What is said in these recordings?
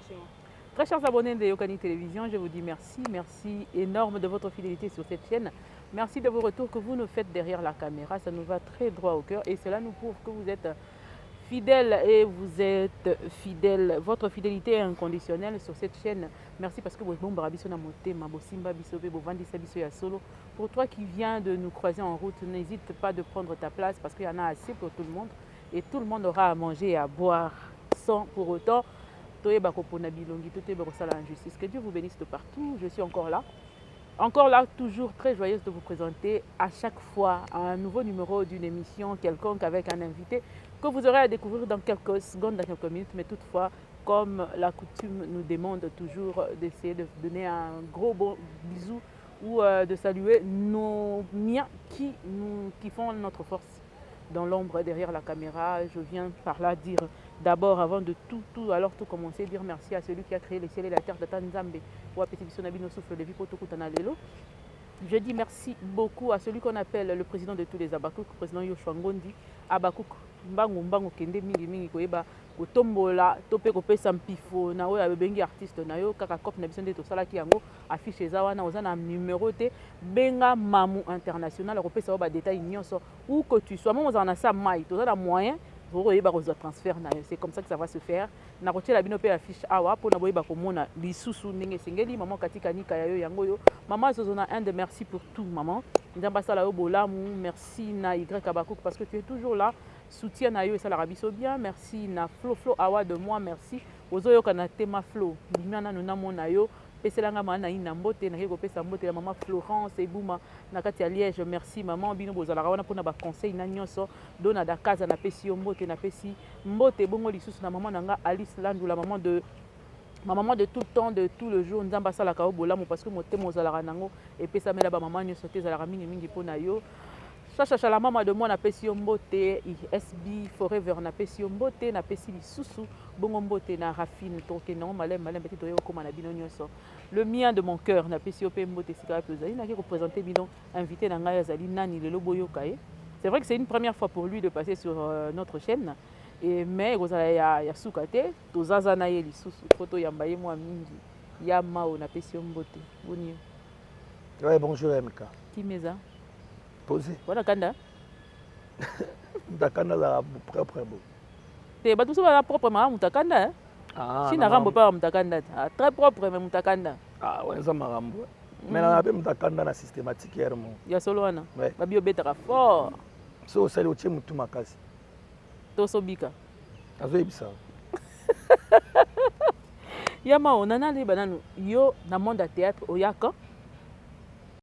chez moi. Très chers abonnés de Yokani Télévision, je vous dis merci, merci énorme de votre fidélité sur cette chaîne. Merci de vos retours que vous nous faites derrière la caméra. Ça nous va très droit au cœur et cela nous prouve que vous êtes fidèle et vous êtes fidèle. Votre fidélité est inconditionnelle sur cette chaîne. Merci parce que bobombaka biso na motema, bosimba biso pe bovandisa biso ya solo. Pour toi qui viens de nous croiser en route, n'hésite pas de prendre ta place parce qu'il y en a assez pour tout le monde et tout le monde aura à manger et à boire sans pour autant toyeba kopona bilongi to toyeba kosala injustice. Que Dieu vous bénisse de partout. Je suis encore là. Encore là, toujours très joyeuse de vous présenter à chaque fois un nouveau numéro d'une émission quelconque avec un invité que vous aurez à découvrir dans quelques secondes, dans quelques minutes. Mais toutefois, comme la coutume nous demande toujours d'essayer de donner un gros bon bisou ou de saluer nos miens qui font notre force dans l'ombre derrière la caméra. Je viens par là dire d'abord, avant de tout, tout, alors tout commencer, dire merci à celui qui a créé le ciel et la terre, Tata Nzambe, oyo apesi biso na bino souffle de vie po tokutana lelo. Je dis merci beaucoup à celui qu'on appelle le président de tous les Abakouk, président Yoshua Ngondi, Abakouk mbangu mbangu kende mingi mingi koyeba kotombola to mpe kopesa mpifo na oyo abengi artiste na yo kaka cope na biso nde tosalaki yango. Affiche eza wana, oza na numero te, benga Mamu International, akopesa yo badétail nyonso. Où que tu sois, même ozala na sa mai, toza na moyen okoyeba kozwa transfert na yo. C'est comme ça que ça va se faire. Nakotiela bino mpe affiche awa mpona boyeba komona lisusu ndenge esengeli. Mama Katika ya yo yango oyo, mama Zozo na Inde, merci pour tout maman, Nzambe asala yo bolamu. Merci na Y Abakouk parce que tu es toujours là, soutien na yo esalaka biso bien. Merci na Flo Flo Awa de moi, merci. Ozoyoka na tema Flo bimia nanu namona yo, peselanga maa na ina mbote. Nakei kopesa mbote ya mama Florence Ebuma na kati ya Liège. Merci maman, bino bozalaka wana mpona baconseil na nyonso. Dona Dakaza, napesi yo mbote. Napesi mbote bongo lisusu na mama na nga Alice Landu, la maman de ma maman de tout le temps, de tout le jour. Nzambe asalaka yo bolamu parce que motema ozalaka nango epesamela bamama nyonso te, ezalaka mingimingi mpo na yo. Chachacha, la mama de moi, napesi yo mbote. SB Forever, napesi yo mbote. Napesi lisusu bongo mbote na Rafine. Tokende yango malembe malembe te, toye kokóma na bino nyonso. Le mien de mon cœur, napesi yo mpe mbote esika wapi ozali. Nake koprésente bino invité na ngai, azali nani lelo? Boyoka ye. C'est vrai que c'est une première fois pour lui de passer sur notre chaîne et mais ekozala ya suka te. Tozaza na ye lisusu po toyamba ye mwa mingi. Ya Mao, napesi yo mbote, boni yo? Ouais, bonjour MK. Kimeza? Posé. Wana kanda? Moto akanda azalaka propre bo. Te, bato mosusu baza propre maa moto akanda. Ah, si na rambo mpe moto akanda te. Ah, très propre mais moto akanda. Ah, ouais, eza makambo. Mais nanga mpe moto akanda na systématique ere mo. Ya solo wana? Ouais. Babi obetaka fort. So osali otie motu makasi. Tosobika. Nazoyebisa. Ya Mao, nana aleba nanu yo na monde ya théâtre oyaka.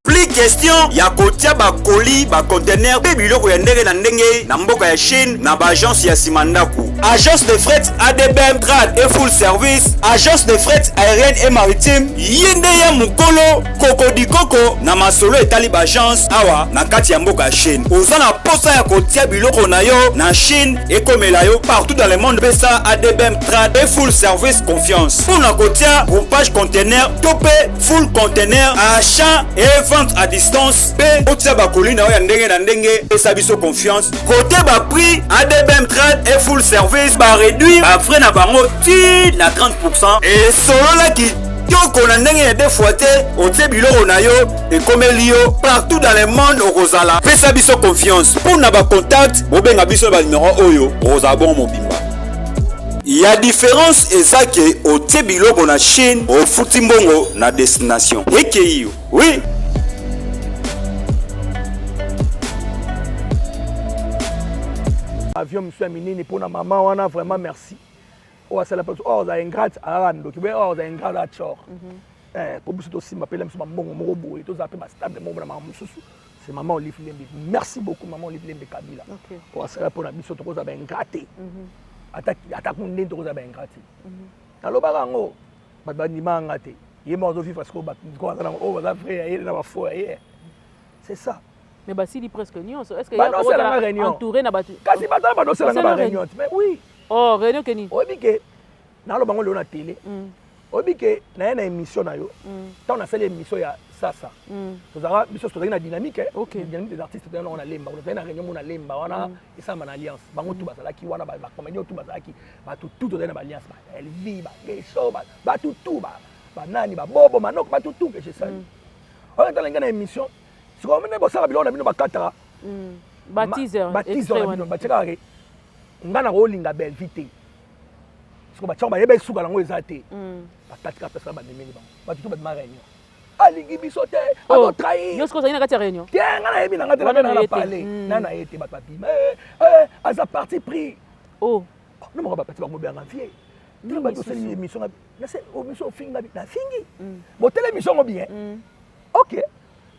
Plus question ya kotia bakoli, baconteneur mpe biloko ya ndenge na ndenge na mboka ya Chine na baagence ya nsima ndako. Agence de fret ADBM Trade et Full Service, agence de fret aérienne et maritime, ye nde ya mokolo kokodikoko na masolo etali baagence awa na kati ya mboka ya Chine. Oza na posa ya kotia biloko na yo na Chine, ekomela yo partout dans le monde, pesa ADBM Trade et Full Service confiance mpona kotia groupage conteneur to mpe full conteneur, achat et vente à distance, mpe otia bakoli na yo ya ndenge na ndenge. Pesa biso confiance. Kote baprix, ADBM Trade et Full Service baréduire bafrais na bango ti na 30. Esolola kitoko na ndenge ya deux fois te. Otie biloko na yo, ekomeli yo partout dans le monde okozala. Pesa biso confiance. Mpo na bacontact, bobenga biso na banumero oyo, okozala bongo mobimba. Ya différence eza ke otie biloko na Chine, ofuti mbongo na destination, ekei yo. Oui. Avion mosusu ya minene mpona mama wana, vraiment merci. Oyo asala mpe oyo aza ingrate, azaka ndoki boye. Oyo aza ingrate, aza tsor po biso tosimba mpela biso bambongo moko boye, tozala mpe bastable moko na makambo mosusu. C'est maman Olive Lembe. Merci beaucoup maman Olive Lembe Kabila. Oyo asala mpona biso, tokozala baingrate te, ata kundeni tokozala baingrat te. Nalobaka yango, bato bandimaka nga te. Ye moko azovivre sikoyo, bato aza nango oyo baza vrai ya ye na bafaux ya ye, c'est ça. Mais basili presque nyonso. Est ce que banosalanga réunion? Entouré na bato. Kasi bato wana banosalanga baréunion te, mais oui. Oh, réunion keni? Oyebi ke naloba ngo lelo na télé. Oyebi ke naye na émission na yo, ntango nasali émission ya sasa, tozalaka biso, tozalaki na dynamique, eh. Dynamique des artistes, tozalaki nango na Lemba. Tozalaki na réunion mo na Lemba wana, esalama na alliance. Bango tu bazalaki wana, bacomédien tu bazalaki, bato tu tozalaki na baalliance, ba Elvi, bageso, bato tu, banani, babobo manoko, bato tu que je sali. Oyo tala ngai na émission sikoyo, mine bosala biloko na bino, bakataka bateaser. Bateaser na bino, batiakaka ke ngai nakolinga Belvi te. Siko batiango, bayeba esuka nango eza te. Bakatika pesa, bamemeli bango, bato tu babima réunion, alingi biso te, azotrahir. Yo sikoyo ozali na kati ya réunion? Te, ngai nayebi na ngai te. Nabe na pale na na ye te. Bato babima, aza parti pris. No moko bapati bango benganga vie tino. Bato osali émission, nase émission ofinga, nafingi. Botala émission ngo bien. Ok,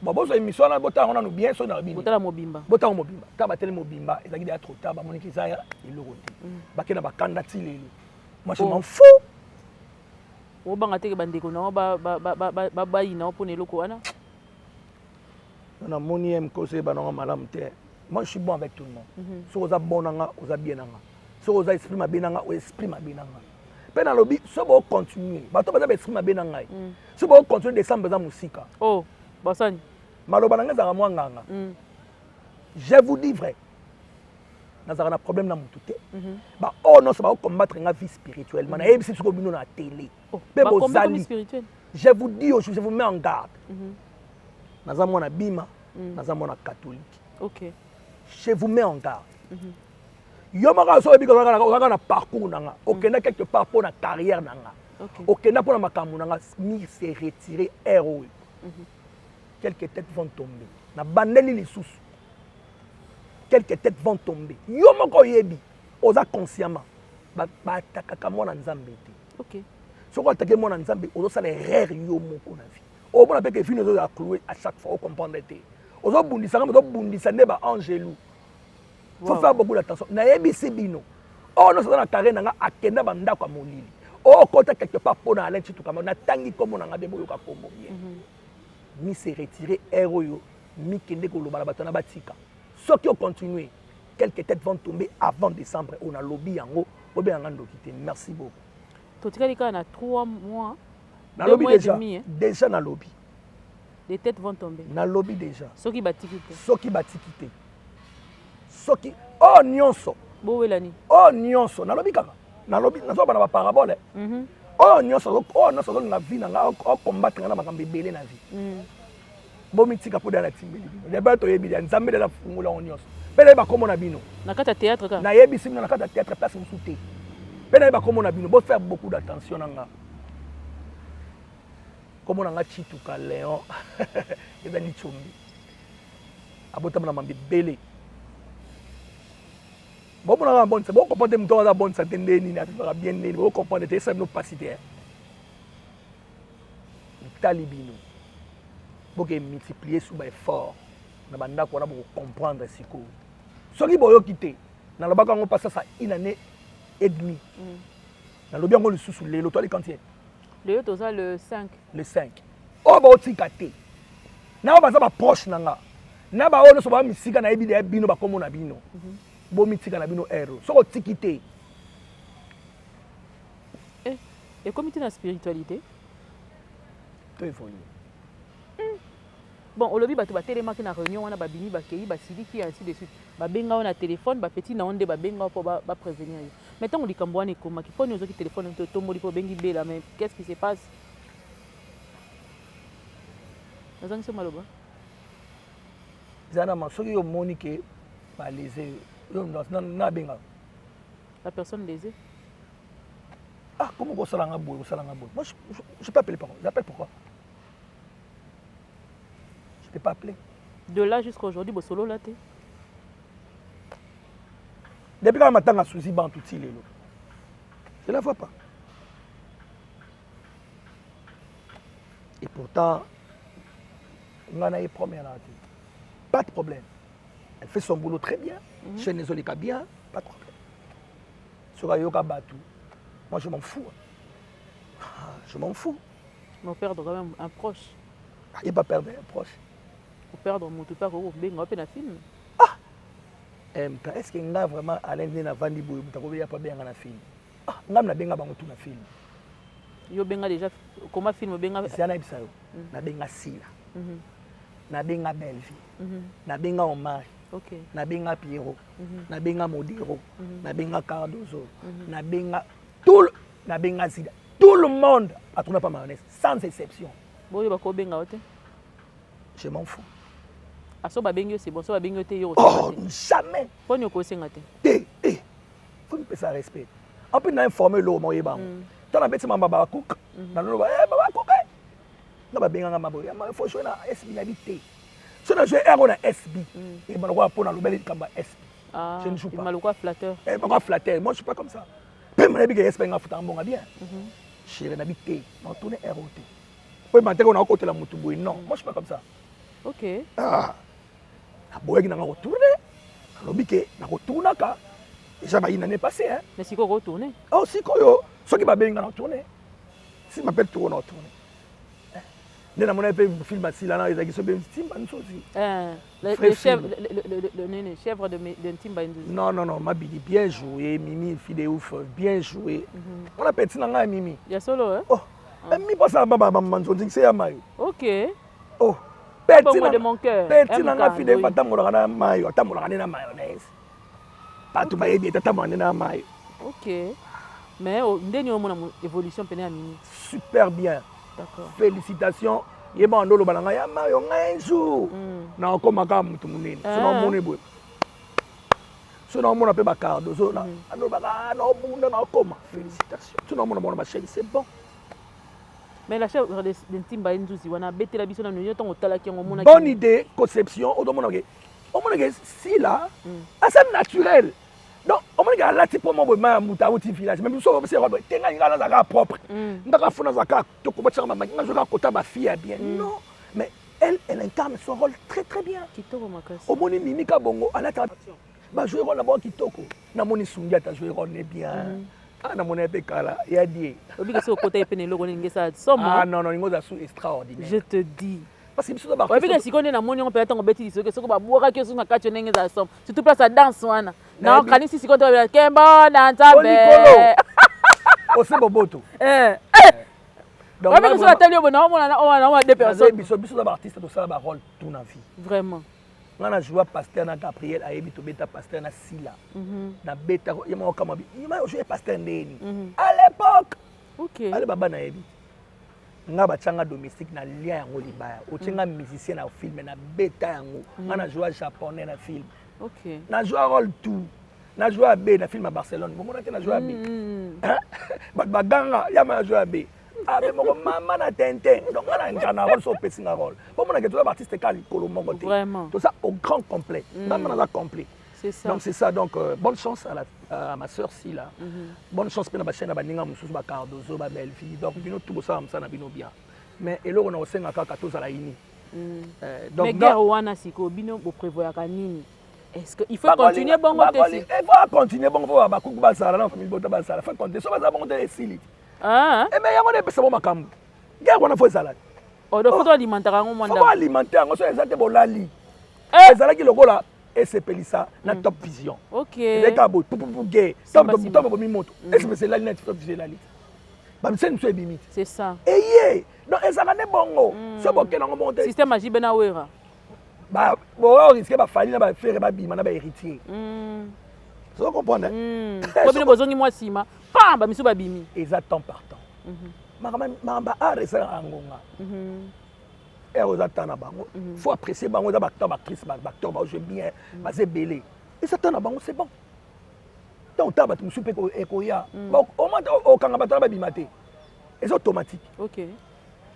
bon, bozwa émission wana, botala yango nanu bien. Soki na bino botala mobimba. Botala mobimba. Ta bateli mobimba, ezalaki deya trop tard. Bamoniki eza ya eloko te. Bake na bakanda ti lelo. Moi, je m'en fous. Obanga teke bandeko nango babayina mpona eloko wana? Namoni ye mkoso, eyeba nango malamu te. Moi, je suis bon avec tout le monde. Soki oza bon nanga, oza bien nanga. Soki oza esprit mabe nanga, o esprit mabe nanga mpe. Nalobi, so bocontinue, bato baza baesprit mabe na ngai, so bocontinue, décembre eza mosika. Oh, basani. Maloba na ngai ezalaka mwa nganga. Je vous dis vrai, nazalaka na problème na motu te. Baoyo nyonso baocombattre nga vie spirituellement, nayebisi sikoyo bino na télé mpe bozali. Je vous dis aujourd'hui, je vous mets en garde. Naza mwana bima, naza mwana catholique. Je vous mets en garde. Yo moko so oyebi ozalaka na parcours na nga, okenda quelque part mpo na carrière na nga, okenda mpo na makambo na nga, mi se retirer aire oyo. Quelques têtes vont tomber. Na bandeli lisusu, quelques têtes vont tomber. Yo moko oyebi, oza consciemment, baattaquaka mwana Nzambe te. Soki oattaquer mwana Nzambe, ozosala erreur yo moko na vie. Omona mpe ke vino ezozala cloué à chaque fois. Ocomprendre te, ozobundisa nga, ozobundisa nde baangelu. Faut faire beaucoup d'attention. Nayebisi bino, oyo nyonso aza na carré na nga, akenda bandako ya molili, oyo okota quelque part mpo na Alain Tshitukama, natangi nkombo na nga bien, boyoka nkombo bien. Mi se retirer aire oyo, mikende koloba na bato na batika. Soki ocontinue, quelques têtes vont tomber avant décembre oyo. Nalobi yango, bobenganga ndoki te. Merci beaucoup. Totikali kaka na 3 mois. Nalobi déjà, déjà nalobi. Des têtes vont tomber. Nalobi déjà. Soki batiki te. Soki batiki te, soki oyo nyonso Bowelani. Oyo nyonso nalobi kaka, nalobi, nazoba na baparabole. Oyo nyonso, oyo nyonso azolinga vie na nga, ocombattre nga na makambo ebele na vie, bomitika mpo dala natimbeli bino. Deba toyebi ya Nzambe, dala fungola yango nyonso mpe nayeba kombo na bino. Na kati ya théâtre kaka? Nayebisi bino, na kati ya théâtre, place mosusu te. Mpe nayeba kombo na bino, bofaire beaucoup d'attention na nga. Kombo na nga Chituka Léon, eza Lichombi, abotama na mambo ebele. Bomonaka bonne santé, bocomprendre te. Moto aza bonne santé nde nini, avivaka bien ndeni, bocomprendre te. Esala bino pasi te. Etali bino, boke multiplier su baeffort na bandako wana, bokocomprendre sikoyo. Soki boyoki te, nalobaka yango mpasi sasa une année et demie. Nalobi yango lisusu lelo, toali quantième. Lelo toza le 5. Le 5. Oyo baotika te, na oyo baza baproche na nga, na baoyo nyonso baa misika, nayebi deya bino, bakombo na bino. Bomitika na bino ero. Soki otiki te. Ekomi te na spiritualité. To évolue. Bon, olobi bato batelemaki na réunion wana, babimi, bakei, basiliki, ainsi de suite. Babenga yo na téléphone, bapeti na yo nde babenga yo mpo baprévenir yo. Mais ntango likambo wana ekomaki, mpo nini ozwaki téléphone te, otomboli mpo obengi Bela? Mais qu'est-ce qui se passe? Nazangisi yo maloba. Eza na soki omoni ke balese yo, nabenga la personne lésée. Ah, comment kosalanga boye, kosalanga boye? Moi, je peux appeler. Pourquoi j'appelle? Pourquoi je peux pas appeler? De là jusqu'à aujourd'hui, bosolola te? Depuis kaka matanga Suzi Bantu ti lelo, je la vois pas. Et pourtant nga na ye première na te, pas de problème. Elle fait son boulot très bien. Chaîne ezoleka bien, pas de problème. Soki ayoka bato, moi je m'en fous. Ah, je m'en fous. Mais perdre quand même un proche. Il pas perdre un proche. Perdre motu mpe akoki kobenga mpe na film. Ah, MK, est ce que nga vraiment, Alain, nde navandi boye, moto akobeya mpo abenga na film? Ah, ngai nabenga bango tu na film. Yo benga déjà comment film benga? Zia nayebisa yo. Nabenga Sila. Nabenga Bellevue. Nabenga Omar. Nabenga Pierrot. Nabenga Modero. Nabenga Cardozo. Nabenga tout le nabenga Zida. Tout le monde a tourné pas mayonnaise sans exception. Boyo bakobenga yo te. Je m'en fous. Aso babengi yo, c'est bon, so babengi yo te, yo Oh, jamais. Poni okosenga te? Te, eh. Faut mipesa respect. En plus na informé eloko moko oyeba yango. Ntango nabeti mamba bacook, naloba eh bacook eh. Nga babenganga maboye, il faut jouer na SB nayebi te. So na jouer R na SB. Et baloko mpo nalobeli likambo ya SB. Ah, Je ne joue pas. Maloko flatteur. Eh, bako flatteur. Moi, je suis pas comme ça. Mpe nayebi ke SB nga futanga mbonga bien. Chéri nabi te, na tourner R te. Po ebanteke na okotela mutu boye non. Moi, je suis pas comme ça. Ah. Naboyaki nanga kotourne, nalobi ke nakotournaka déjà bayi nane passé hein. Mais sikoyo okotourne? Oh, sikoyo soki babengi nga na tourne, si m'appelle toko na tourne. Nde namona mpe film asila na ezalaki so mpe Ntimba Nzuzi. Le chef, le chèvre de Ntimba Nzuzi. Non, non, non, Mabidi, bien joué, Mimi, fille de ouf, bien joué. On a petit na ngai Mimi. Ya solo, hein? Oh, Mimi posa ba ba manzonzi se ya mayo. Oh, petit de mon cœur. Petit na ngai fille de ouf atambolaka na mayo, atambolaka nde na mayonnaise. Bato bayebi ete atambolaka nde na mayo. Ok. Mais ndeni omona évolution pene ya Mimi. Super bien. Félicitations. Yeba ndo loba na ngai ya mayo ngai un jour. Na okoma kaka motu monene. So na omoni boye. So na omona mpe bacardozo na alobaka na obunda na okoma. Félicitations. So na omona bango na bachaîne, c'est bon. Mais la chèvre de Ntimba Nzuzi wana betela biso nanu yo ntango otalaki yango omonaki. Bonne idée, conception, odomona ke omona ke Sila asa naturel. Donc omoni ke alati mpo mo boye ma ya moto awuti village, mais biso opesi yango te, ngai ngai nazalaka propre. Ndaka fo nazalaka tokobatiaka mamaki ngai nazalaka kota bafille ya bien. Non, mais elle, elle incarne son rôle très très bien. Kitoko makasi. Omoni Mimi Kabongo alata ba jouer rôle na bango kitoko. Namoni Sungi ata jouer rôle ne bien. Ah, namoni ye mpe kala ya die. Obiki soki okota ye mpe na eloko nini esala somo. Ah non non, ningo oza su extraordinaire. Je te dis. Parce que biso toza Oyebi ke sikoyo nde namoni yango mpenza ntango obeti lisoki soki babwakaki yo soki na kati yo ndenge ezala somo. Surtout place ya danse wana. Na okanisi sikoyo to kembo na Nzambe. Likolo. Ose boboto. Eh. Donc oyebi ke soki atali yo boye naomona na oyo naomona deux personnes. Biso biso toza baartiste, tosala barole tout na vie. Vraiment. Nga na joua pasteur na Gabriel ayebi tobeta pasteur na Sila. Nabeta ye moko kama bi. Yima yo jouer pasteur ndeni. À l'époque. Ale baba nayebi. Nga batianga domestique na lia yango libaya. Otienga musicien na film na beta yango. Nga na joua japonais na film. Na joua rôle tout. Na joua B na film à Barcelone. Bomona te na joua B. Bato baganga ya ma na joua B. Abe moko mama na tintin. Donc nga na nga na rôle so opesi nga rôle. Bomona ke toza baartiste kaka likolo moko te. Vraiment. Toza au grand complet. Nga naza complet. C'est ça. Donc c'est ça. Donc bonne chance à ma sœur Sila. Bonne chance pe na ba chaîne na baninga mosusu ba Cardozo, ba Bellevue. Donc bino tout bosala mosala na bino bien. Mais eloko na osenga kaka tozala uni. Donc Mais guerre wana sikoyo bino boprévoyaka nini? Est-ce que il faut continuer bongo te si? Il faut continuer bongo po bakuku bazala na famille bota bazala. Faut continuer. So bazala bongo te esili. Ah. Eh mais yango nde epesa bo makambo. Guerre wana faut ezala. Oh, donc faut alimenter yango mwa Faut ndambo. alimenter yango so eza te bolali. Eh. Ezalaki lokola esepelisa na Top Vision. Ezalaki kaka boye pupupu guerre. Simba, Top simba. Top bomi moto. Esepelisa elali na Top Vision elali. Ba misene mosusu ebimi te. C'est ça. Eye. Donc ezalaka nde bongo. So bokende yango bongo te. Système ya JB na Wera. Ba bo risque ba fali na ba frère ba bima na ba héritier. So comprendre? Po bino bozongi mwa nsima, pam, ba misu babimi. Eza temps par temps. Makambo art esalaka ngonga. Ere oza temps na bango. Faut apprécier bango, eza ba acteur, ba actrice, ba acteur ba jouer bien, baza ebele. Eza temps na bango, c'est bon. Tant otala bato mosusu mpe ekoya. Bon, au moins okanga bato na babima te. Eza automatique.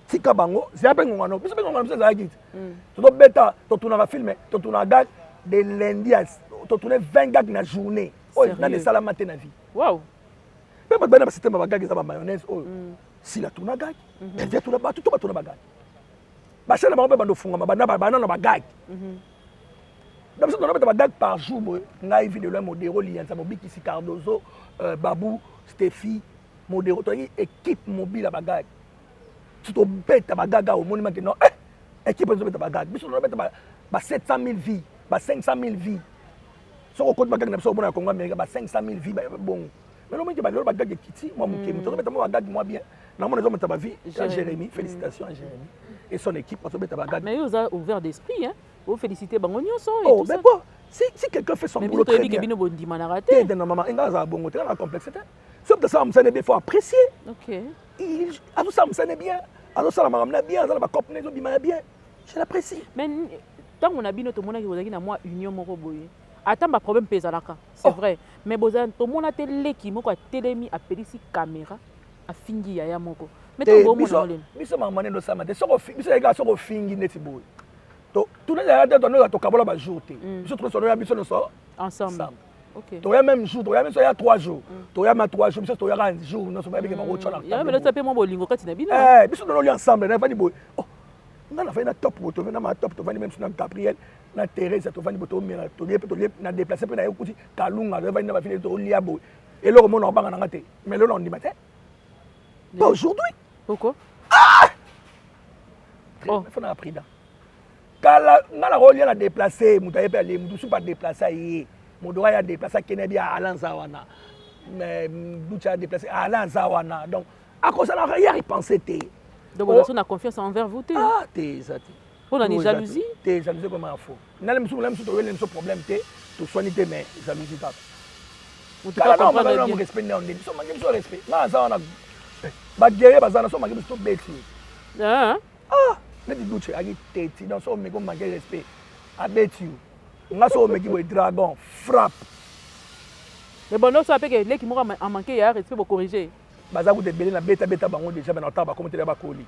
Tika bango, zela mpe ngonga no. Biso mpe ngonga na biso ezalaki te. Tozobeta, totournaka film, totournaka gag de lundi à totourne 20 gag na journée. Oyo Sérieux? nani esalama te na vie. Wow. Mpe bato bana ba système ya bagag eza ba mayonnaise oyo. Sila tourna gag, Bellevue tourna bato to batourna bagag. Bachaîne na bango mpe bando fungama banda bana na bagag. Na biso tozobeta bagag par jour boye. Ngai vidéo ya Modero Lianza Mobikisi Cardozo, Babou, Steffi, Modero toyaki équipe mobile ya bagag. So tobeta bagag awa omoni make non, équipe ezobeta bagag. Biso tozobeta ba 700 000 vies, ba 500 000 vies. Soko okoti bagag na biso omona ya Congo Amérique ba 500 000 vies ba bongo. Mais omoni ke balelo bagag ekiti mwa moke, moto azobeta mwa bagag mwa bien. Namona ezomata bavues ya Jérémy. Félicitations à Jérémy et son équipe, bazobeta bagag. Mais oza ouvert d'esprit, hein, ofélicité bango nyonso. Oh, mais quoi, si quelqu'un fait son mais boulot très bien. Bino bondimanaka te. Te, maman, nga azala bongo te, nga na complexe te. Soki tosala mosala bien, faut apprécier. Azosala mosala bien, azosala makambo na bien, aza na bacope na ezobima ya bien, je l'apprécie. Mais ntango na bino tomonaki bozalaki na mwa union moko boye, ata baproblème mpe ezalaka, c'est vrai, mais boza tomona te leki moko atelemi, apelisi caméra, afingi yaya moko. Mais ntango bomona olelo? Biso makambo nde osama te. Biso ezalaki soki ofingi neti boye, tuna ezalaka te, tonoka tokabola bajour te. Biso tonoya biso nyonso ensemble. Toya même jour, toya biso ya 3 jours, toya ma 3 jours, biso toyaka jour nyonso, bayebike bakotya. Yango mpe mwa bolingo kati na bino. Biso tonoli ensemble, nafandi boye, nga nafandi na top boye, tovandi na ma top, tovandi même na Gabriel na Thérèse, tovandi boye, tomela, tolie mpe, tolie na déplace mpe na ye kuti Kalunga, tovandi na bafile, tolia boye. Eloko mona obanga nanga te, mais lelo na ondima te, pas aujourd'hui. Pourquoi? Ah, oh. Faut na prudent. Kala nga na kolia na déplace, moto aye mpe alie, moto mosusu adéplace aye, moto aya déplace, akende bi ala aza wana, ducha adéplace, ala aza wana, donc akozala ya repense te. Donc oza na confiance envers vous te? Ah te, eza te. Mpo na jalousie? Te, jalousie koma ya faux. Nani mosusu, na mosusu toyeli biso problème te, toswani te, mais jalousie kaka. Respect nde nde biso manque, biso respect. Nga aza wana, baguerrier baza na so manque, biso tobeti. Ah, neti Duche aki teti, donc so omeki omanque respect, abeti yo. Nga so omeki boye, dragon frappe. Mais bon, nyonso apeke leki moko amanque ya respect, bocorrige. Baza kuta ebele, nabetabeta bango déjà, me na otala bakomi te, bakoli.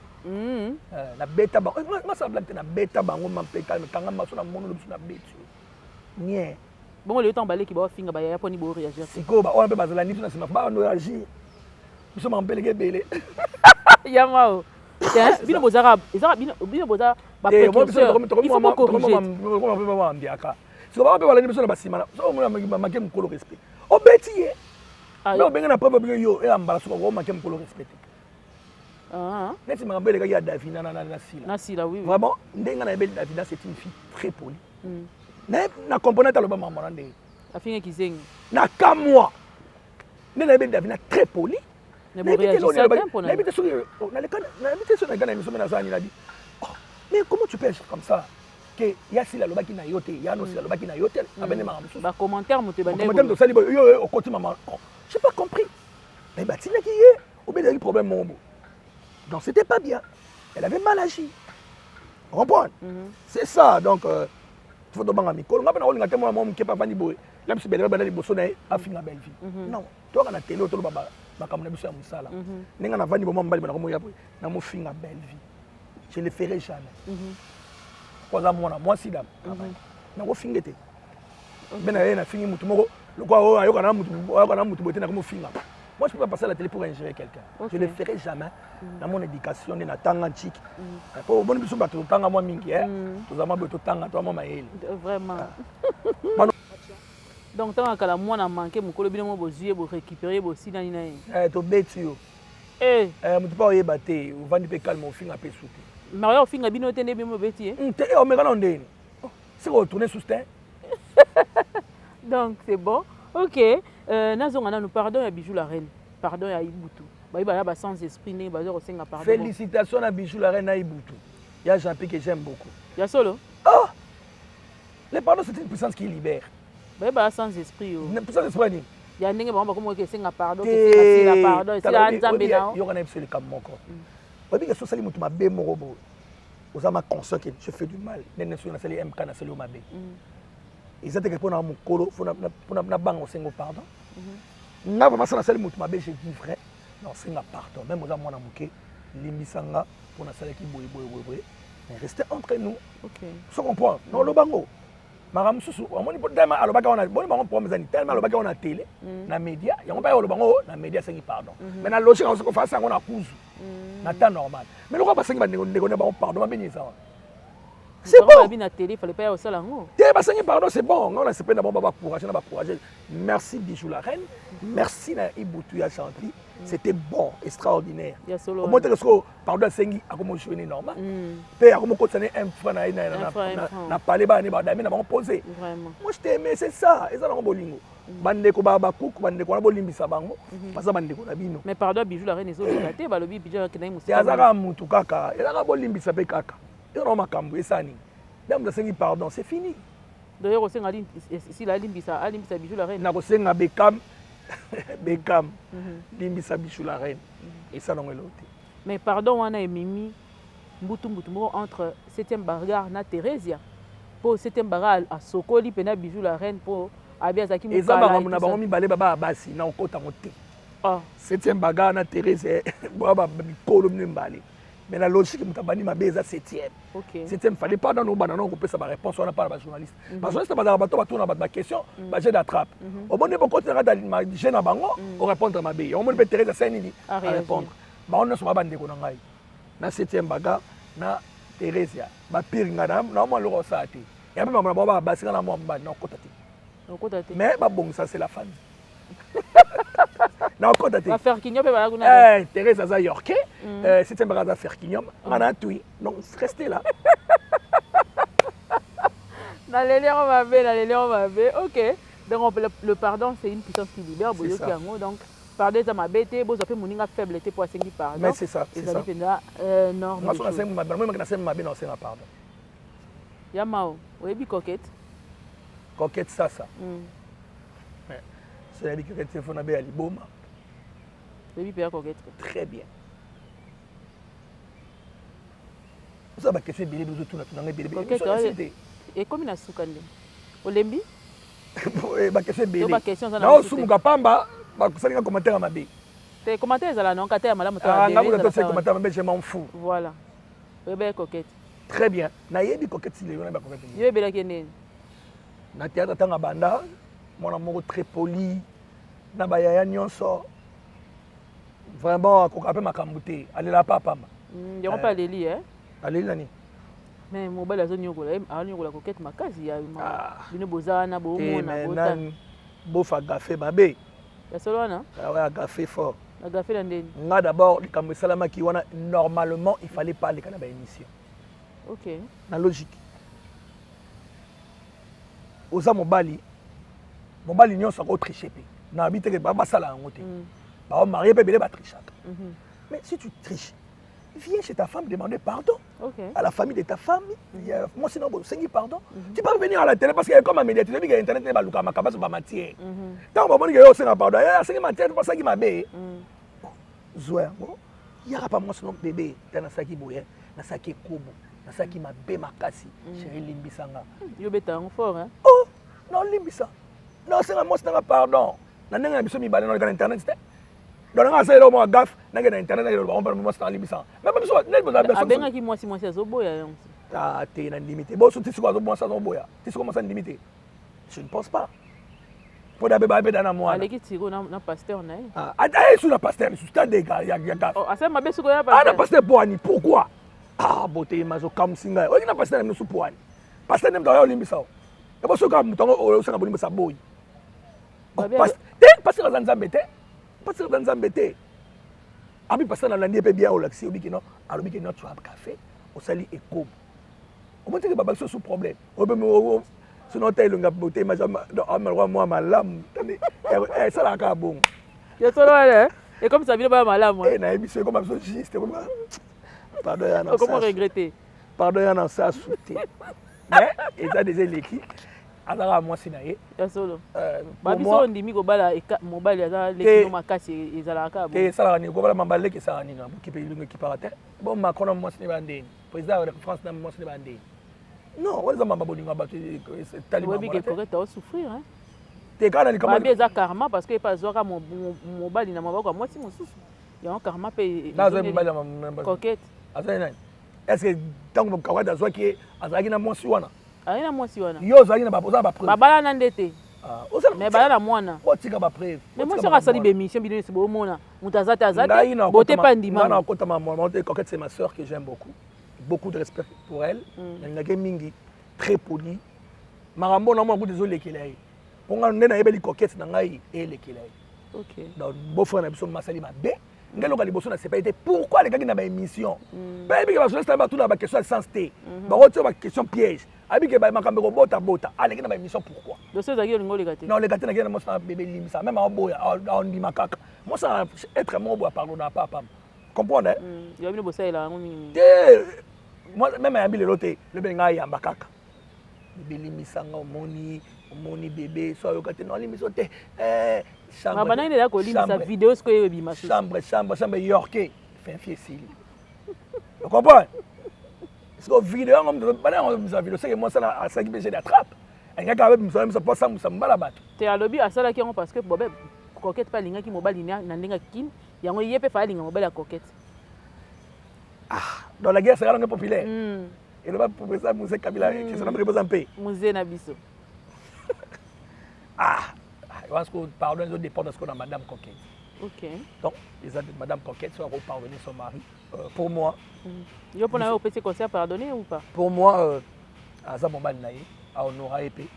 Nabeta bango, ngasala blague te, nabeta bango mampeka kanga maso na mono biso, nabeti yo nie. Bongo lelo ntango baleki baofinga bayaya, mponi boréagir? Sikoyo baoyo mpe bazala nini na nsima, bando réagir, biso mampeleke ebele. Yanga o bino bozaka, ezaka bino boza baprécurseur, il faut bocorriger. Bambiaka siko bango mpe balandi biso na basima. So omona manque mokolo respect, obeti ye, me obenge na preuve, obenge yo eya mbala soki omanque mokolo respect te. Neti makambo elekaki ya Davina na Sila. Na Sila, oui. Vraiment, ndenge nayebeli Davina, c'est une fille très polie. Na comprendre aloba makambo na ndenge afinga kizengi. Na kamwa nde nayebeli Davina, très poli. Nayebi te soki nayebi te soki naleka na émission, me nazala nini, nabi: "Mais comment tu peux agir comme ça?" Ke ya Sila alobaki na yo te, ya no Sila alobaki na yo te, abende makambo mosusu. Bacommentaire moto. Commentaire tosali boye, yo okoti mama, j'ai pas compris, mais batindaki ye obelaki problème moko boye, donc c'était pas bien, elle avait mal agi, comprendre. C'est ça, donc faut tobanga mikolo. Nga mpe nakolinga te mwana mwa moke mpe avandi boye, la biso bele banda liboso na ye afinga belle vie. Non, toyaka na tele, toloba makambo na biso ya mosala. Ndenge navandi bomwa mobali nakomoya boye, namofinga belle vie, je le ferai jamais. Po aza mwana mwasi dame, nakofinga te. Mpe na ye nafingi mutu moko lokola oyo ayoka na mutu, ayoka na mutu boye te, nakomofinga. Moi, je peux pas passer à la télé pour injurier quelqu'un. Je ne le ferai jamais. Na mon éducation nde natanga ntiki po omoni biso bato totanga mwa mingi, toza mwa boye, totanga, toza mwa mayele. Vraiment. Donc ntango akala mwana manque mokolo, bino mo bozwi ye, borécupéré, bosilani na ye. Tobeti yo. Motu mpe oyeba te, ovandi mpe calme, ofinga mpe su te. Mais oya ofinga bino te nde bino bobeti ye. Te, omeka na ndeni sikoyo otourne susu te. Donc c'est bon, ok. Nazonga nanu pardon ya Bijou la Reine, pardon ya Ibutu, bayi baya ba sans esprit ndenge baza kosenga pardon. Félicitations na Bijou la Reine na Ibutu ya Jean-Pierre que j'aime beaucoup. Ya solo. Ah, le pardon, c'est une puissance qui libère. Bayi baya sans esprit yo. Puissance esprit nini? Ya ndenge bango bakomi esenga pardon, kesenga Sila pardon, esila Nzambe na yoka na biso likambo moko. Oyebi ke so osali moto mabe moko boye, oza ma conscient que je fais du mal, ndenge soki nasali mk, nasali yo mabe, eza teke mpo na mokolo mpo nabanga osenga pardon. Nga vraiment, so nasali moto mabe, je dis vrai, na osenga pardon. Même oza mwana moke, limbisa nga mpo nasalaki boye boye boye boye, mais rester entre nous. So comprendre na oloba ngo makambo mosusu omoni mpo tellement alobaki wana, boni bango problème ezani, tellement alobaki wana na télé, na média, yango mpe oloba ngo na média, asengi pardon. Mais na logique yango, soki ofasi yango na kuzu na temps normal, mais lokola basengi bandeko ndeko na bango pardon, babeni eza wana, c'est bon. Na télé fallait pas ya osala yango. Te, basengi pardon, c'est bon. Nga na sepeli na bango, bacourage na bacourage. Merci Bijou la Reine, merci na Ibutu ya Gentil, c'était bon, extraordinaire. Ya solo. Omoni teke soko pardon asengi, akomo jouer ne normal mpe akomo kotisa ne un franc na ye na palais, bana ne badame na bango posé. Moi, je t'aimais, c'est ça, eza nango bolingo. Bandeko ba bakuku, bandeko wana bolimbisa bango, baza bandeko na bino. Mais pardon, Bijou la Reine ezoleka te. Balobi Bijou akendaki te mosika. Aza kaka mutu kaka, ezaka bolimbisa mpe kaka. Eza na makambo esala nini? Nde moto asengi pardon, c'est fini. D'ailleurs, osenga Sila alimbisa Bijou la Reine. Nakosenga Bekam, Bekam, limbisa Bijou la Reine, esala yango eloko te. Mais pardon wana ememi mbutu mbutu moko entre 7e bagarre na Theresia, mpo 7e bagarre asokoli mpena Bijou la Reine mpo abi azalaki Eza mokala makambo et na tout ça. Bango mibale baba ya basi, na okota yango te. Ah. Septième bagarre na Thérèse, boya bamikolo bino mibale, mais na logique, moto abandi mabe eza septième. Septième, fallait pas nano obanda nano kopesa baréponse wana mpana bajournaliste. Bajournaliste bazalaka bato batuna bato baquestion, bajet d'attrape. Omoni, bokotinaka jeu na bango, orépondre mabe. Yango omoni mpe Thérèse asali nini? A réagir. Arépondre. Bango nyonso baa bandeko na ngai, na septième bagarre na Thérésia, bapire ngai na mwa eloko osala te. Ya mpe makambo na bango baka basi, nga na mwa mobali na okota te. Okota te. Mais babongisa, c'est la famille, na okota te. Baferquignon mpe baya kuna. Thérèse aza yorke, septième bagarre aza ferquignon, nga na tui, donc restez là. Naleli yango mabe, naleli yango mabe. Ok, donc le pardon, c'est une puissance qui libère. C'est Boyoki ça. yango. Donc pardon eza mabe te, bozwa mpe moninga faible te mpo asengi pardon. Mais c'est ça, c'est Ezali ça. mpenza norme Nga des so choses. nasengi mabe, namoni nasengi mabe, na osenga pardon. Ya mao, oyebi Coquette? Coquette sasa. So nayebi Coquette te, fo nabe ya liboma. Oyebi mpe ya Coquette? Très bien. Oza baquestion ebele, ozotuna tunanga ebele. Coquette Biso te. Ekomi na suka nde olembi. Baquestion To ebele. baquestion eza na Na mosusu te. osumuka pamba, bakosalinga commentaire ya mabe. Te, commentaire ezala nango te ya malamu to Ah, ya nga mabe, kuta ezala tose kaka wana. commentaire mabe, je m'en fous. Voilà, oyeba ye Coquette? Très bien, nayebi Coquette. Si lelo nayeba Coquette. Yo oyebelaki ye ndeni? Na théâtre, ntango abanda, mwana moko très poli na bayaya nyonso. Vraiment, akoka mpe makambo te, alela pa pamba. Yango mpe aleli e. Aleli nani? Mais mobali azoniokola ye, azoniokola Coquette makasi ya Ah. bino boza wana te boomona mais bota. Nani bofa gafe mabe. Ya solo wana? Awa agafe fort. Agafe na ndeni? Nga d'abord, likambo esalamaki wana, normalement il fallait pas aleka na baémission. Na logique, oza mobali, mobali nyonso akotriche mpe. Nayebi teke basala yango te. Baomarié mpe ebele batrichaka. Mais si tu triches, viens chez ta femme demander pardon à la famille de ta femme. Moi, sinon, bon, sengi pardon. Tu peux venir à la télé parce que comme un média, tu sais que internet ne baluka makaba sur matière. Tant que bon, que senga pardon, ya sengi matière, pas ça qui mabe. Zwa yango. Yaka pa mwasi no bébé, ta nasaki boye, nasaki ekobo, nasaki mabe makasi. Chérie, limbisanga. Yo beta yango fort, hein? Oh, non, limbisa. Non, senga mwasi nanga pardon. Na ndenge na biso mibale, na internet te. Donc nanga asala eloko moko gaffe, nange na internet, nange loba bango mwasi nanga limbisanga. Mais biso nde bozala biso. Abengaki mwasi, mwasi azoboya yango. Ah, te, na ndimi te. Boso ti sikoyo azomwasi azoboya. Ti sikoyo mwasi andimi te. Je ne pense pas. Mpo da beba mpe da na mwana. Aleki tiro na pasteur na ye. Ah, ata ye su na pasteur lisusu ta dega ya gaffe. Oh, asali mabe sikoyo ya Ah, na pasteur. pasteur po ani? Pourquoi? Ah, bote mazokamwisi ngai. Oyoki na pasteur na bino su po ani? Pasteur nde moto aya olimbisa o. Ebo soki kaka moto yango oyo osanga bolimbisa boyi. Oh, te, pasteur aza nzambe te. Pasteur aza nzambe te. Abi pasteur nalandi ye mpe bien, olakisi obiki no, alobi ke no, tu as café, osali ekobo. Omoni teke babakisi osu problème. Oyo mpe soki ota elongi ya bote amalwa mwa malamu, esalaka kaka bongo. Ya solo wana ekomisa bino baya malamu. Eh, nayebi so ekoma biso juste, ekoma pardon ya na okoma regretter. Pardon ya na sasu te, mais eza déjà eleki, azalaka mwasi na ye. Ya solo. Babiso ondimi kobala mobali aza leki no makasi, ezalaka kaka te. Esalaka nini kobala mamba leki? Esalaka nini? Bokipe elongo ekipaka te. Bon, Macron na mwasi ne bandeni, président ya France na mwasi ne bandeni. Non, wana eza mamba bolingo ya bato etali. Oyebi ke Coquette aosouffrir, hein? Te, kaka na likambo. Babi eza karma, parce que epe azwaka mobali na maboko ya mwasi mosusu, yango karma mpe. Nazwa mobali na Coquette. Azali nani? Est ce que ntango Coquette azwaki ye, azalaki na mwasi wana? Azali na mwasi wana. Yo ozalaki na oza na bapreuve? Babalana nde te, mais bala na mwana. Otika bapreuve. Mais mwasi oyo asali bémission, bino nyonso boomona moto aza te, aza te, bote mpe andima. Ngai nakotama mwana te. Coquette, c'est ma sœur que j'aime beaucoup, beaucoup de respect pour elle. Nalingaki mingi, très poli. Makambo na mwana kuta ezolekela ye, mpo ngai nde nayebeli Coquette na ngai, eyelekela ye. Donc beau frère na biso masali mabe. Ngai eloko ya liboso nasepeli te, pourquoi alekaki na baémission? Mpe ayebi ke bajournaliste batuna baquestion ya sens te, bakotia baquestion piège. Ayebi ke makambo ekobotabota, aleki na baémission pourquoi? Dossier ezalaki, olingi oleka te. Na oleka te. Nakei na mwasi na bebe, limbisa, même aoboya, aondima kaka. Mwasi être moko boye, apardonna papa, comprendre. Yo bino bosalela yango mingi. Te, même ayambi lelo te, lobi ngai ayamba kaka. Bebe, limbisanga, omoni, omoni bebe so ayoka te, naolimbiso te. Banani eza kolimbisa video sikoyo ebima? Chambre, chambre, chambre yorke fin fi esili, comprendre? Parce que video yango, bana yango bimisa video, seke mwasi asalaki mpe jeu d'attrape, alingaki abimisa misa mpo asambwisa mobala bato. Te, alobi asalaki yango parce que bobe Coquette mpe alingaki mobali na ndenge akimi yango, ye mpe fa alinga mobali ya Coquette. Ah, dans la guerre sera langue populaire. Eloba président Mzee Kabila, question na mpe. Mzee na biso. Ah, parce que pardon ezo dépendre ce qu'on a madame Coquette. Donc eza madame Coquette so pardonner son mari, pour moi. Yo, mpona yo, opesi conseil, pardonner ou pas? Pour moi, aza mobali na ye, ahonora ye mpe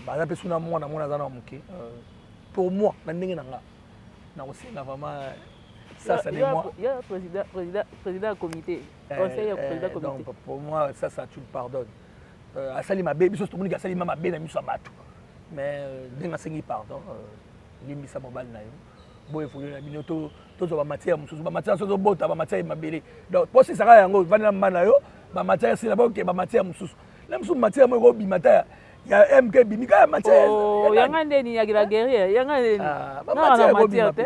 baza mpe suna mwana, mwana aza na moke. Pour moi, na ndenge na nga, nakosenga vraiment ça, ça de moi. Yo président, président, président ya comité, conseil ya président comité. Donc pour moi, ça, ça, tu le pardonnes. Asali mabe, biso tomoniki asali ma mabe na miso ya bato, mais ndenge asengi pardon, limbisa mobali na yo, bo évolue na bino, tozwa bamatière mosusu, bamatière so tozobota bamatière mabele. Donc mposa ezaka yango, vandi na mba na yo, bamatière esila, boke bamatière mosusu na mosusu, matière moko ekobima ta ya MK ebimi kaka ya matière. Yanga ndeni ya la guerrière, yanga ndeni. Bamatière ekobima te.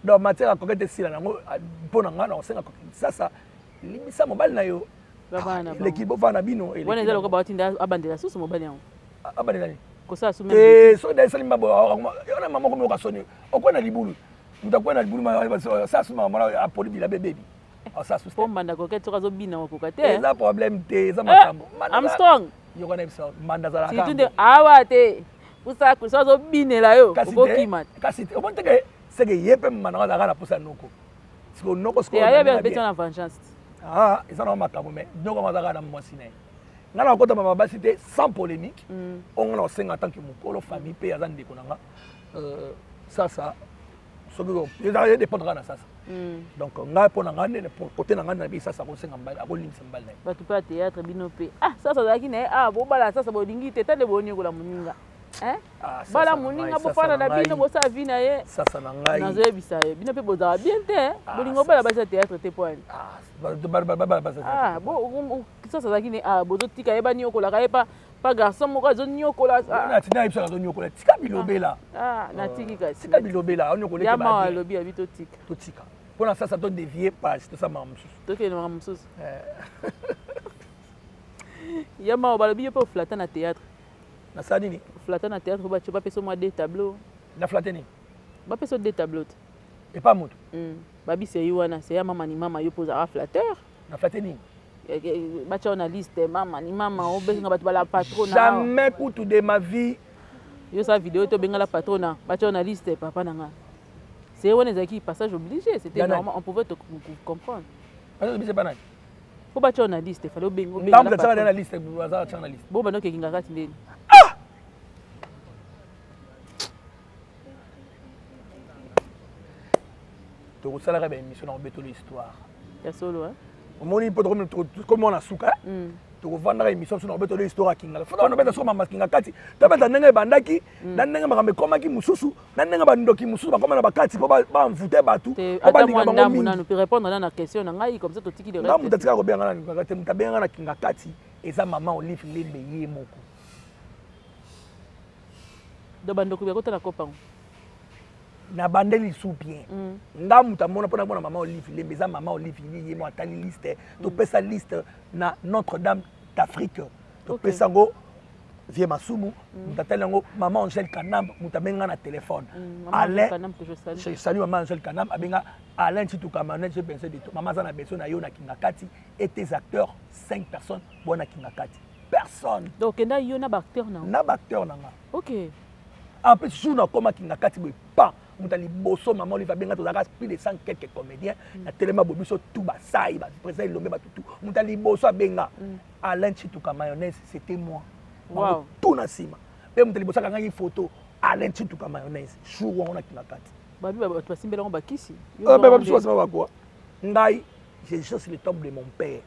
Donc matière akoki te esila nango. Mpo na ngai, na kosenga sasa, limbisa mobali na yo, eleki, bovanda na bino. Wana eza lokola batinda abandela susu mobali yango. Abandela nini? Kosala su. Soki da esali mabo wana, mama komi oka soni, okwei na libulu, moto akwei na libulu, sala su makambo wana, apoli bila bebebi. Po mbanda Coquette soki azobina, okoka te. Eza problème te, eza makambo. Armstrong. Yoka na biso, mbanda azalaka. Surtout nde awa te, pusa so azobinela yo, okokima. Kasi te, omoni teke seke ye mpe mbanda azalaka na posa noko, siko noko. Sikoyo ayebi abeti na vengeance. Ah, eza na makambo, mais noko azalaka na mwasi na ye. Ngai na kokota mama basi te, sans polémique. Oyo ngai na kosenga en tant que mokolo famille mpe aza ndeko na nga, sasa soki ezalaka dépendre kaka na sasa. Donc ngai, mpo na ngai, nde côté na ngai nayebi sasa akosenga mbali, akolimbisa mbali na ye. Bato mpe ya théâtre, bino mpe, ah, sasa azalaki na ye, ah, bobala sasa, bolingi te, tande boniokola moninga. Bala moninga, bofanda na bino, bosala vie na ye. Sasa na ngai. Nazoyebisa ye, bino mpe bozala bien te, bolingo bala basi ya théâtre te, po ani sasa azalaki ne, ah, bozotika ye, baniokolaka ye pa pa garçon moko azoniokola. Natina yebisaka azoniokola, tika bilobela. Natiki kasi. Tika bilobela, oniokola. Yama alobi, abi totika. Totika mpona sasa, todévier page, tosala makambo mosusu. Tokende makambo mosusu. Yama, balobi yo mpe oflata na théâtre. Nasala nini? Oflata na théâtre, po bapesa mwa deux tableau. Na flate nini? Bapesa deux tableau te. Epa moto? Babisa ye wana, seya mama ni mama, yo mpo ozalaka flatteur. Na flate nini? Batya yo na liste, mama ni mama, obenga bato bala patron. Jamais kutu de ma vie. Yo osala video te, obengala patron, batya yo na liste, papa na nga. C'est wana ezalaki passage obligé, c'était normal, on pouvait te comprendre. Passage obligé pa nani? Po batya yo na liste, fallait obenga. Ngambo atyaka na liste, aza atyaka na liste. Bo banda okekinga kati ndeni. Ah! Tokosalaka baémission na kobetola histoire. Ya solo. Omoni, mpo tokomi na suka, tokovandaka émission biso na kobetola histoire akingaka fota wana, obeta soko mama kinga kati, tobeta ndenge ebandaki na ndenge makambo ekomaki mosusu, na ndenge bandoki mosusu bakoma na bakati mpo bamvute bato, mpo balinga bango mingi. Répondre na question na ngai, comme ça totiki. Nga moto atikaka kobenga nga te, moto abenga na kinga kati eza mama Olive Lembe ye moko. Do bandeko bakotala kopango. Na bandeli lisu bien. Nga moto amona mpona mona mama Olive Lembe eza mama Olive ye mo atali liste. Topesa liste na Notre Dame d'Afrique, topesa yango vie Masumu. Moto atali yango, mama Angèle Kanam, moto abenga na téléphone. Alain, je salue mama Angèle Kanam, abenga Alain Tshituka Manuel, j'ai besoin de toi, mama aza na besoin na yo na kinga kati et tes acteurs, cinq personnes bona kinga kati, personne. Donc okenda yo na baacteur na? Na baacteur na nga. Ok. En plus, jour nakomaki na kati boye, pa moto ya liboso mama Olive abenga, tozalaka plus de 100 quelques comédiens na telema boye, biso tout basai, baprésident Elombe, batutu, moto ya liboso abenga Alain Tshituka Mayonnaise, c'était moi. Bango tout na nsima mpe moto ya liboso akangaki photo, Alain Tshituka Mayonnaise, jour wango nakinga kati. Babi bato basimbela yango bakisi. Biso basimba bakwa. Ngai, je sur le tombe de mon père,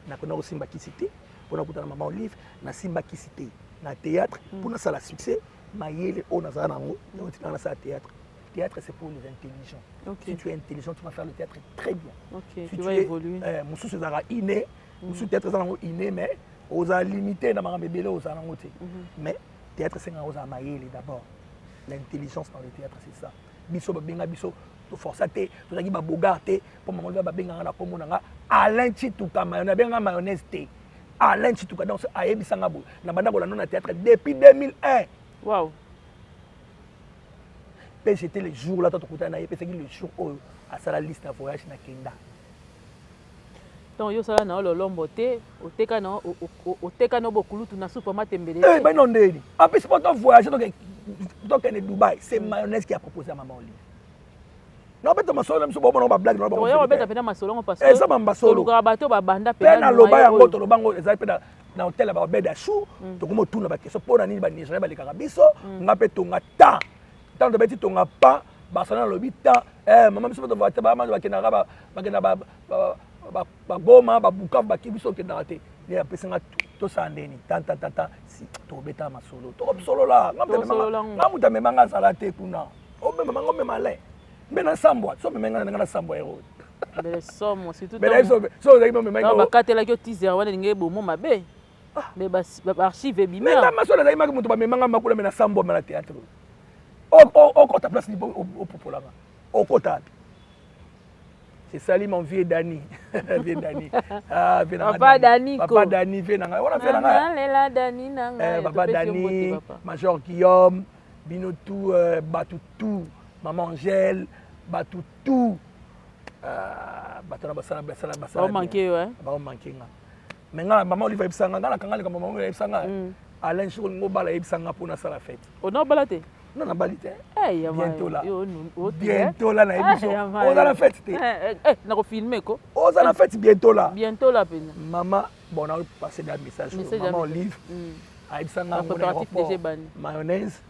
nakona kosimba kisi te mpona kutana mama Olive. Nasimba kisi te na théâtre mpo nasala succès. Mayele oyo nazala nango, yango tikanga nasala théâtre. Théâtre, c'est pour les intelligents. Si tu es intelligent, tu vas faire le théâtre très bien. Si tu vas évoluer. Mosusu ezalaka inné, mosusu théâtre eza nango inné, mais ozala limité na makambo ebele, ozala nango te. Mais théâtre esengaka ozala mayele d'abord, l'intelligence dans le théâtre, c'est ça. Biso babenga biso, toforça te, tozalaki babogar te. Mpo mama Olive babenganga na kombo na nga Alain Chituka Mayonnaise, abenganga mayonnaise te, Alain Chituka. Donc ayebisanga boye: na banda kolanda na théâtre depuis 2001. Mpe j'étais le jour là, tokutana na ye, epesaki le jour oyo asala liste ya voyage na kenda. Donc yo osala na yo lolombo te, oteka na bokulutu na supa matembele. Eh, ben non, ndeni en plus po to voyage, tokende Dubaï, c'est mayonnaise qui a proposé à Mama Olive. Nabeta masolo na biso, bomona bablague. Toya kobeta mpena masolo yango parce que eza bambasolo. Tolukaka bato babanda. Mpe naloba yango, toloba yango, ezali mpe na hotel ya babed Ashur. Tokomi otuna baquestion: mpo na nini banigérien balekaka biso? Nga mpe tonga ta ntango tobeti tonga pa Barcelone, alobi ta mama, biso mpe bakendaka, bakenda Bagoma, Babukavu, baki biso okendaka te. Nde apesinga tosala ndeni tantatata si tokobeta masolo, tokosolola. Nga moto amemanga azala te kuna, omemamanga, omema Alain mbe na sambwa so omemenga na ndenge na sambwa ero. Somo. So ozalaki omemaki. Bakatelaki yo teaser wana, elingi ebomo mabe, mais baarchive ebimi. Mais nga masolo ezalaki maki moto bamemanga makula me na sambwa me na théâtre, okota place opopolanga, okota wapi? C'est sali mon vieux Dani. Vieux Dani. Ah, vieux Papa Dani. Papa Dani, vieux nanga. Wana vieux nanga. Lela Dani nanga. Eh, Papa Dani, Major Guillaume, bino tout, batou tout, Maman Angèle, batou tout. Bato na basala basala basala. Ba manquer ouais. Ba manquer nga. Mais nga Maman Olive yebisanga nga na kanga likambo, Maman Olive yebisanga. Alain Shiko ngo bala yebisanga pour na sala fête. Ono bala te. Non, nabali te. Bientôt là, bientôt là, nayebi so oza na fête te. Nakofilme ko. Oza na fête bientôt là. Bientôt là pena. Mama, bon, na passé des message. Mama Olive ayebisanga ngo na aéroport: mayonnaise,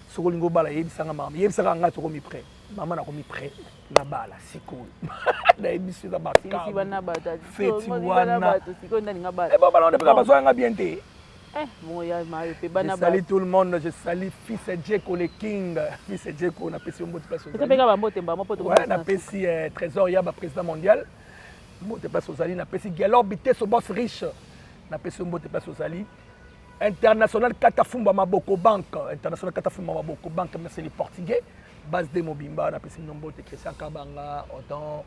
soki olingi obala, yebisanga mama, yebisaka nga, tokomi prêt. Mama, nakomi prêt, nabala sikoyo. Nayebi so eza bafeti wana, bana wana mpe bazwanga bien te. Je salue tout le monde, je salue fils Djeko le King, fils Djeko, napesi yo mbote place ozali. Ouais, napesi Trésor Yaba, président mondial, mbote place ozali. Napesi Gelor Biteso, boss riche, napesi yo mbote place ozali. International Katafumba Maboko Bank, International Katafumba Maboko Bank, merci les Portugais, base de Mobimba, napesi bino mbote. Christian Kabanga, autant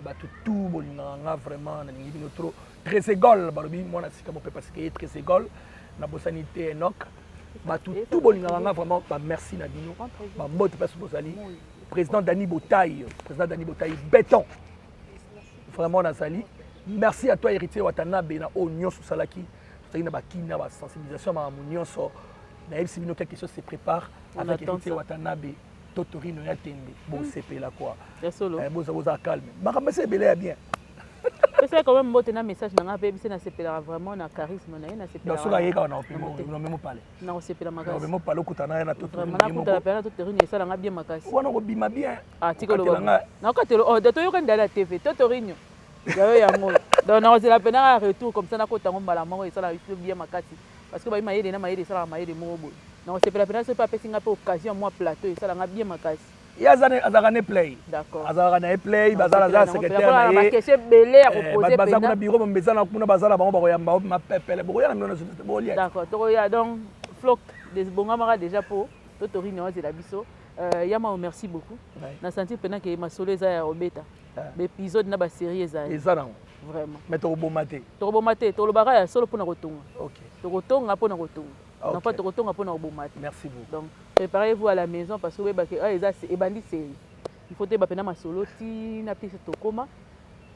bato tout bolingaka nga vraiment, nalingi bino trop. Tréségol balobi mwana sika mopepa sika ye Tréségol, nabosani te Enok. Bato tout bolingaka nga vraiment, bamerci na bino, bambote place bozali. Président Dani Botaille, président Dani Botaille béton, vraiment nazali. Merci à toi, Héritier Watanabe, na oyo nyonso osalaki. Tozalaki na bakina basensibilisation, makambo nyonso nayebisi bino. Quelque chose se prépare avec Héritier Watanabe, Totorino ya tembe, bosepela quoi, boza calme, makambo esi ebele ya bien. Pesa quand même mbote na message na nga mpe biso. Nasepelaka vraiment na charisme na ye, nasepelaka. Soki ayekaka na omemo pale. Na kosepela makasi. Omemo pale, okutana ye na Totorino. Nakutana mpe na Totorino, esalanga bien makasi. Wana kobima bien. Ah, tika oloba, nakokatelo oh, toyokani dala TV Totorino yayo yango. Donc nakozela mpe naka retour comme ça, nakota yango mbala moko, esalaka biso bien makasi parce que bayi mayele na mayele esalaka mayele moko boye. Nakosepela mpena soki mpe apesi nga mpe occasion ya mwa plateau, esalanga bien makasi. Ye azalaka ne play, azalaka na ye play, bazala aza secrétaire na ye. Baquestion ebele ya kopose. Baza kuna, bureau eza na kuna, baza na bango, bakoyamba mapepele, bokoya na bino, bolia. D'accord, tokoya. Donc floc bongamaka déjà po Totorino azela biso. Yamao, merci beaucoup. Na sentir mpena ke masolo eza ya kobeta, baépisode na basérie ezali. Eza nango. Vraiment. Mais tokoboma te. Tokoboma te, tolobaka ya solo mpona kotonga. Tokotonga mpona kotonga, non pas tokotonga mpona koboma te. Merci beaucoup. Donc préparez-vous à la maison parce que oyebake eza ebandi série, il faut toyeba mpena masolo ntina mpe tokóma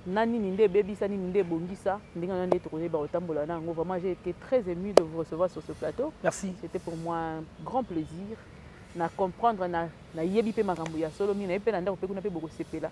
na nini nde ebebisa, nini nde ebongisa, ndenge wana nde tokoyeba kotambola na yango. Vraiment, j'ai été très ému de vous recevoir sur ce plateau. Merci. C'était pour moi un grand plaisir na comprendre, na nayebi mpe makambo ya solo mingi, nayebi mpe na ndako mpe kuna mpe bokosepela.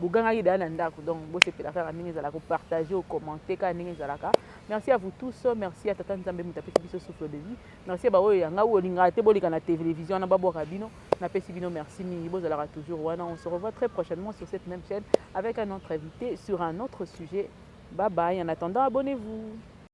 Bogangaki daya na ndako, donc bosepela kaka ndenge ezalaka, kopartage, okommente kaka ndenge ezalaka. Merci à vous tous. Merci à tata Nzambe, moto apesi biso souffle de vie. Merci ya baoyo yanga oyo olingaka te boleka na télévision wana, babwaka bino. Napesi bino merci mingi, bozalaka toujours wana. On se revoit très prochainement sur cette même chaîne avec un autre invité sur un autre sujet. Bye bye. En attendant, abonnez-vous.